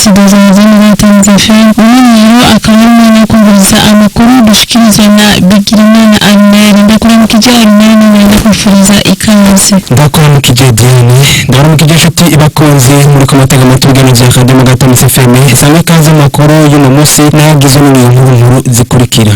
Studio za Zana FM. Uyu akaba ari umwanya wo kumviriza amakuru dushikirizwa na Bigirimana Armel. Ndakuramukije Armel, ndakwifuriza ikaze. Ndakuramukije Diane, ndakuramukije inshuti ibakunze muri ko matega amatwi ibiganiro vya Radio Mugatano FM. Sanga ikaze mu makuru y'uno munsi n'ayagizwe n'ingingo nkuru zikurikira.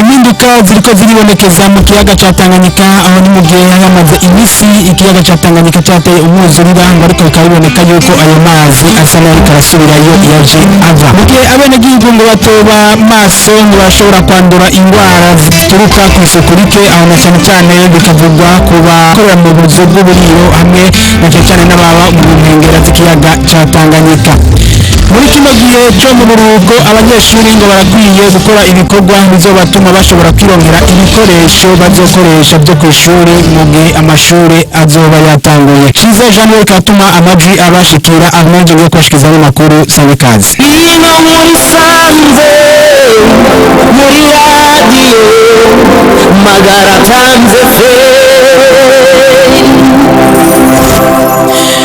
Impinduka ziriko ziribonekeza mu kiyaga ca Tanganyika, aho ni mu gihe hamaze iminsi ikiyaga ca Tanganyika cateye umwuzurira ngo, ariko bikaba biboneka yuko ayo mazi asa n'ariko arasubirayo yaje ava. Mu gihe abenegihugu ngo batoba maso, ngo bashobora kwandura ingwara zituruka ku isuku rike, aho na cane cane bikavugwa ku bakorera mu buzu bw'uburiro hamwe na cane cane n'ababa mu nkengera z'ikiyaga ca Tanganyika. Muri kino gihe cyo mu buruhuko, abanyeshuri ngo barakwiye gukora ibikorwa bizobatuma bashobora kwirongera ibikoresho bazokoresha byo ku ishuri mu gihe amashuri azoba yatanguye. Ciza Jean Noel katuma amajwi abashikira amajwi yo kubashikizaho amakuru. Sange kaze. Ino muri sanze muri radiyo magara tanze fe.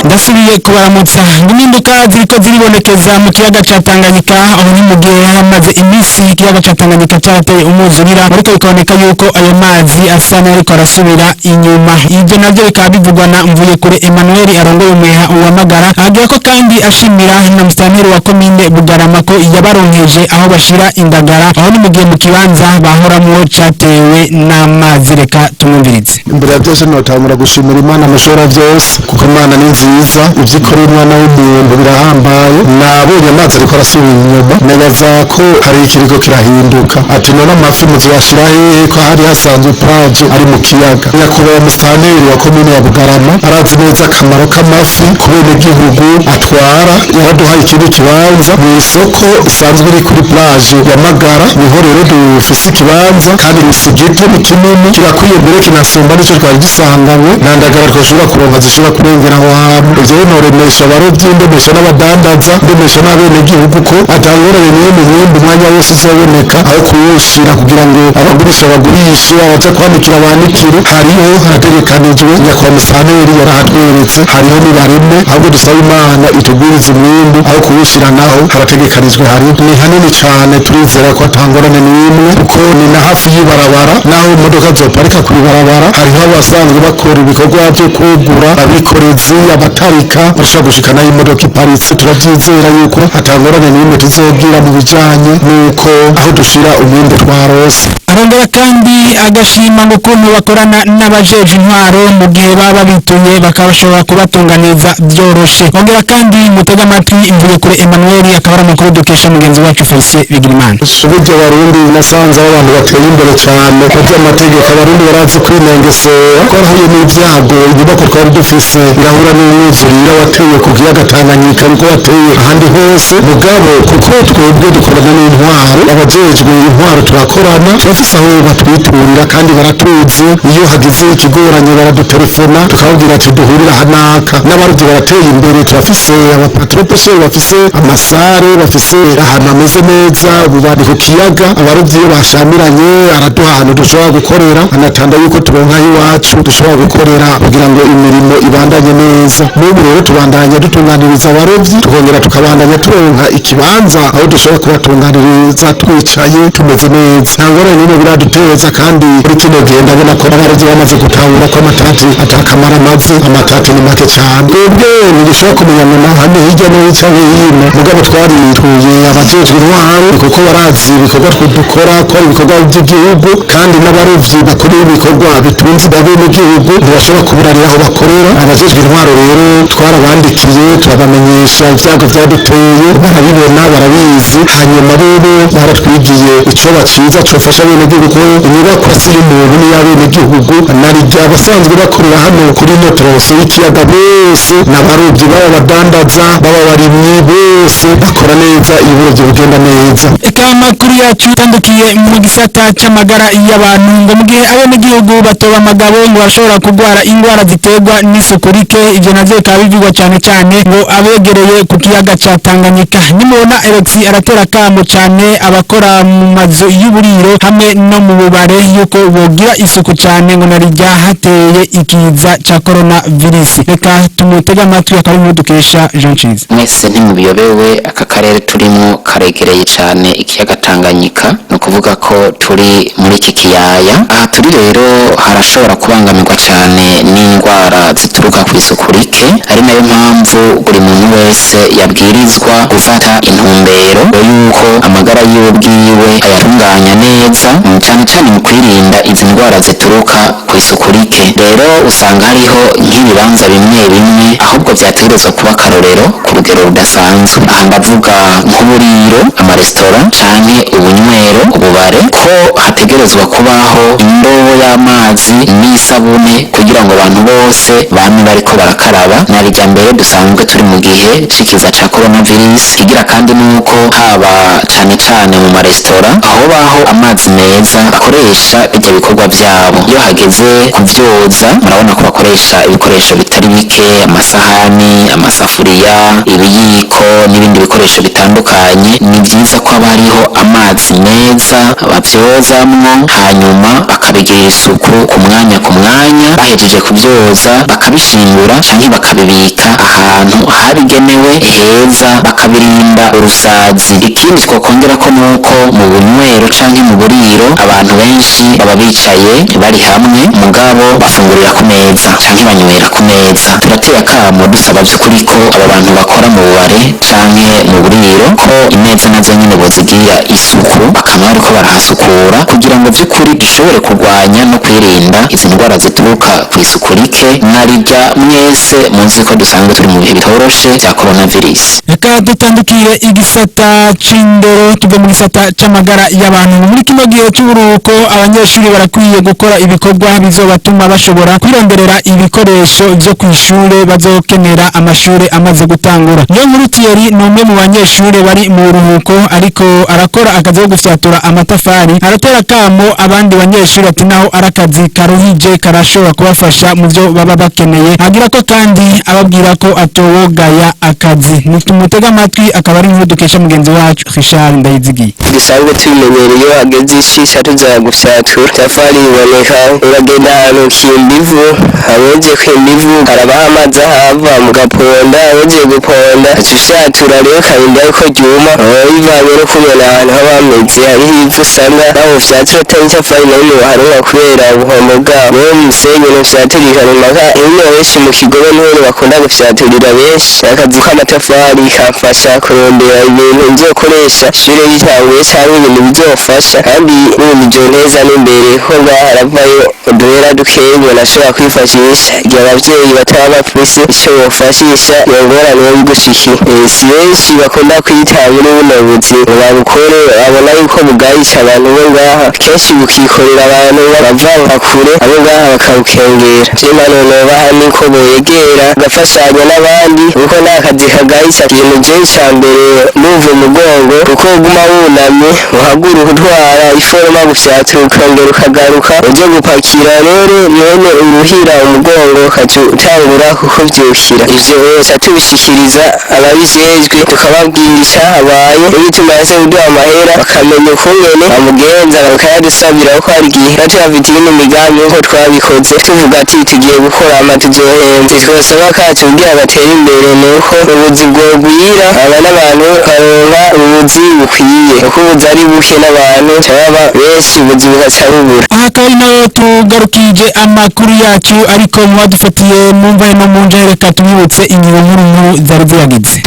Ndasubiye kubaramutsa. Impinduka ziriko ziribonekeza mu kiyaga ca Tanganyika, aho ni mu gihe hamaze iminsi ikiyaga ca Tanganyika carateye umwuzurira, ariko bikaboneka yuko ayo mazi asa n'ariko arasubira inyuma. Ibyo navyo bikaba bivugwa na Mvuyekure Emmanuel arongoye umuheha uwamagara, agira ko kandi ashimira na musitanteri wa komine Bugarama ko yabaronkeje aho bashira indagara, aho ni mu gihe mu kibanza bahoramwo catewe n'amazi. Reka tumwumvirize. Imbere ya byose notangura gushimira Imana mushobora byose, kuko Imana ni nziza, ibyo ikora umwana w'umuntu birahambaye. Nabonye amazi ariko arasubira inyuma, nibaza ko hari ikiriko kirahinduka. Ati none amafi muziyashira hehe ko hari hasanzwe plage ari mu kiyaga? Nyakubahwa musitanteri wa komine ya Bugarama arazi neza akamaro k'amafi ku benegihugu atwara, yaraduhaye ikindi kibanza mu isoko isanzwe iri kuri plage ya Magara. Niho rero dufise ikibanza, kandi si gito, ni kinini, kirakwiye, mbere kinasumba nicyo twari dusanganywe. Nta ndagara twashobora kuronka zishobora kurengera aho hantu. Ivyo rero noremesha abarovyi, ndemesha n'abadandaza, ndemesha n'abenegihugu ko atangorane n'imwe mwimbu umwanya wose uzoboneka aho kuwushira kugira ngo abagurisha bagurishe, abaja kwanikira banikire. Hariho harategekanijwe, nyakubahwa musitanteri yarahatweretse, hariho nibareme. Ahubwo dusaba Imana itugwirize umwimbu, aho kuwushira naho harategekanijwe, hari ni hanini cane. Turizera ko atangorane n'imwe, kuko ni na hafi y'ibarabara, naho imodoka zoparika kw'ibarabara. Hariho abasanzwe bakora ibikorwa vyo kugura, abikorezi, abatarika, bashobora gushikanayo imodoka iparitse. Turavyizera yuko atangorane n'imwe tuzogira mu bijanye n'uko aho dushira umwimbu twarose. Arongera kandi agashima ngo ukuntu bakorana n'abajeje intwaro mu gihe baba bituye, bakaba bashobora kubatunganiza byoroshe. Ongera kandi mutega amatwi Mvuyekure Emmanuel, akaba ari amakuru dukesha mugenzi wacu Felicien Bigirimana. Burya Abarundi nasanze ari abantu bateye imbere cyane mu by'amategeko. Abarundi barazi kwinengesera. Twarahuye n'ibyago, inyubako twari dufise irahura n'umwuzurira wateye ku kiyaga Tanganyika niko wateye ahandi hose. Mugabo kuko twebwe dukorana n'intwaro, abajejwe intwaro turakorana, turafise aho batwiturira kandi baratuzi. Iyo hagize ikigoranye baradutelefona, tukababwira ati duhurira hanaka. N'abarovyi barateye imbere, turafise abapatron bafise amasare, bafise ahantu hameze neza, ubu bari ku kiyaga. Abarovyi iyo bashamiranye araduha ahantu dushobora gukorera, anatanda yuko turonka iwacu dushobora gukorera kugira ngo imirimo ibandanye neza. N'ubu rero tubandanya dutunganiriza abarovyi, tukongera tukabandanya turonka ikibanza aho dushobora kubatunganiriza twicaye tumeze neza. Nta ngorane n'imwe biraduteza, kandi muri kino gihe ndabona ko abarovyi bamaze gutahura ko amatati atakamaro amaze, amatati ni make cyane. Twebwe ntidushobora kumenya ngo hano hirya no hino canke hino, mugabo twarituye abajejwe intwaro kuko barazi ibikorwa twe dukora ko ari ibikorwa by'igihugu, kandi n'abarovyi bakora ibikorwa bitunze abenegihugu ntibashobora kuburarira aho bakorera. Abajejwe intwaro rero twarabandikiye, turabamenyesha ibyago byaduteye, barabibona, barabizi. Hanyuma bobo baratwigiye icoba ciza cofasha abenegihugu, ko inyubakwa si y'umuntu, n'iy'abenegihugu. Narirya abasanzwe bakorera hano kuri ino tronçon y'ikiyaga bose n'abarovyi, baba abadandaza, baba abarimyi, bose bakora neza iyo uburovyi bugenda neza. Eka amakuru yacu utandukiye mu gisata c'amagara y'abantu. Ngo mu gihe abenegihugu batoba amagabo, ngo bashobora kurwara ingwara ziterwa n'isuku rike. Ivyo navyo bikaba bivugwa cane cane ngo abegereye ku kiyaga ca Tanganyika. Nimubona Alex aratera akamo cane abakora mu mazu y'uburiro hamwe no mu bubare. yuko bogira isuku cyane ngo narijya hateye ikiza ca coronavirus. Reka tumutege amatwi, akaba ari dukesha Jean Ciza. Mwese ntimubiyobewe, aka karere turimo karegereye cyane ikiyaga Tanganyika, ni ukuvuga ko turi muri iki kiyaya. Aha turi rero harashobora kubangamirwa cyane n'indwara zituruka ku isuku rike, ari nayo mpamvu buri muntu wese yabwirizwa gufata intumbero yuko amagara yiwe bwiwe ayatunganya neza, cyane cyane mu kwirinda izi ndwara zituruka ku isuku rike. Rero usanga hariho nk'ibibanza bimwe bimwe ahubwo vyategerezwa kuba akarorero ku rugero rudasanzwe. Aha ndavuga nk'uburiro, amaresitora canke ubunywero, ububare, ko hategerezwa kubaho indobo y'amazi n'isabune kugira ngo abantu bose bame bariko barakaraba, narijya mbere dusanzwe turi mu gihe c'ikiza ca coronavirus. Igira kandi nuko haba cane cane mu maresitora aho baho amazi meza bakoresha bijya bikorwa vyabo, iyo hageze kuvyoza murabona ko bakoresha ibikoresho bitari bike, amasahani, amasafuriya, ibiyiko n'ibindi bikoresho bitandukanye. Ni byiza ko haba hariho amazi meza bavyozamwo, hanyuma bakabigirira isuku ku mwanya ku mwanya, bahejeje kubyoza bakabishingura canke bakabibika ahantu habigenewe heza, bakabirinda urusazi. Ikindi twokongera ko nuko mu bunywero canke mu buriro abantu benshi baba bicaye bari hamwe, mugabo bafungurira ku meza canke banywera ku meza. Turateye akamo dusaba by'ukuri ko aba bantu bakora mu bubare canke mu buriro ko imeza nazo nyene bozigirira isuku, bakaba bariko barahasukura kugira ngo by'ukuri dushobore kurwanya no kwirinda izi ndwara zituruka ku isuku rike, narijya mwese muzi ko dusanzwe turi mu bihe bitoroshe bya coronavirus. Reka dutandukire igisata c'indero, tuve mu gisata c'amagara y'abantu. Muri kino gihe c'uburuhuko abanyeshuri barakwiye gukora ibikorwa bizobatuma bashobora kwironderera ibikoresho vyo kw'ishure bazokenera amashure amaze gutangura. Niyo nkuru Thierry ni umwe mu banyeshure bari mu buruhuko, ariko arakora akazi ko gufyatura amatafari. Aratera kamo abandi banyeshuri ati naho ari akazi karuhije karashobora kubafasha mu byo baba bakeneye. Agira ko kandi ababwira ko atowogaya akazi. Nitumutega amatwi, akaba ari inkuru dukesha mugenzi wacu Richard Ndayizigiye. Dusanzwe tubimenyereye, iyo hageze ishisha tuza gufyatura itafari riboneka. Uragenda ahantu ukimba ivu, abeje kwimba ivu harabaho amazi ahava mugaponda, abeje guponda aca ufyatura. Rero ukarinda yuko ryuma, bivanye no kumena ahantu haba hameze, hariho ivu usanga naho ufyatura atari itafari na rimwe waharonka kubera ubuhombo bwawo. Rero umusenyi ntufyaturika runaka hino, benshi mu kigobe niho bakunda gufyaturira benshi. Akazi k'amatafari kamfasha kurondera ibintu nzokoresha ishure ritanguye cyangwa ibintu bizofasha, kandi n'ibintu vyonteza n'imbere, ko ngaha haravayo uduhera dukeya umuntu ashobora kwifashisha igihe abavyeyi bataba bafise ico bofashisha iyo ngorane yo bigushikiye. Si benshi bakunda kwita muri buno buzi ngo babukore, babona yuko bugayisha abantu bo ngaha, kenshi bukikorera abantu bava nka kure, abo ngaha bakabukengera. Je impanuro nobaha niko boyegera bagafashanya n'abandi, kuko nta kazi kagayisha. Ikintu je ca mbere ndumva umugongo, kuko uguma wunamye, uhaguruka utwara iforoma gufyatura, ukongera ukagaruka uje gupakira. Rero mwene uruhira umugongo ukaca utangura kukuvyukira. Ivyo wese tubishikiriza ababijejwe, tukababwira icahabaye n'igituma yase kuduha amahera, bakamenya ukungene bamugenza bakayadusabira, kuko hari igihe tuba tuyafitiye iyindi migambi, nkuko twabikoze tuvuga ati tugiye gukora ama tuzohembwa. Twosaba kacu kugira batere imbere nuko ubuzi bwogwira, aba n'abantu baronka ubuzi bukwiye, kuko ubuzi ari buke n'abantu baba benshi, ubuzi bugaca bubura. Aha akaba ari naho tugarukije amakuru yacu, ariko muwadufatiye mu mvahe no mu nje, reka tubibutse ingingo nkuru nkuru zari ziyagize.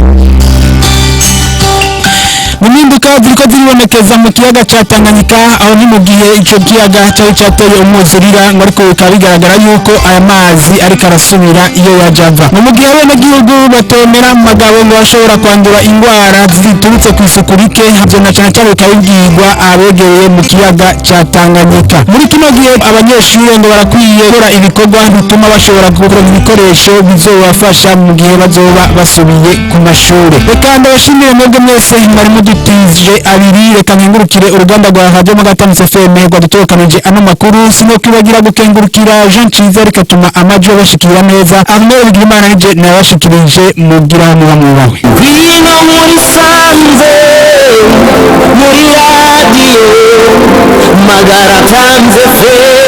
Mu mpinduka ziriko ziribonekeza mu kiyaga ca Tanganyika, aho ni mu gihe ico kiyaga cari cateye umwuzurira ngo, ariko bikaba bigaragara yuko aya mazi ariko arasubira iyo yaja ava. Ni mu gihe abenegihugu batemera mu magabo ngo bashobora kwandura indwara ziturutse ku isuku rike, ivyo na cane cane bikaba bibwirwa abegereye mu kiyaga ca Tanganyika. Muri kino gihe abanyeshure ngo barakwiye gukora ibikorwa bituma bashobora kugura ibikoresho bizobafasha mu gihe bazoba basubiye ku mashure. Reka ndabashimire mwebwe mwese mwari mudutije abiri. Reka nkengurukire uruganda rwa Radio Magatanus FM rwadutokanije ano makuru. Sinokwibagira gukengurukira Jean Ciza rikatuma amajwi abashikira neza. Armel Bigirimana nije nabashikirije, mugira muba mwubahwe. Ngwino muri sanze. Muri radiyo magara tanze fe.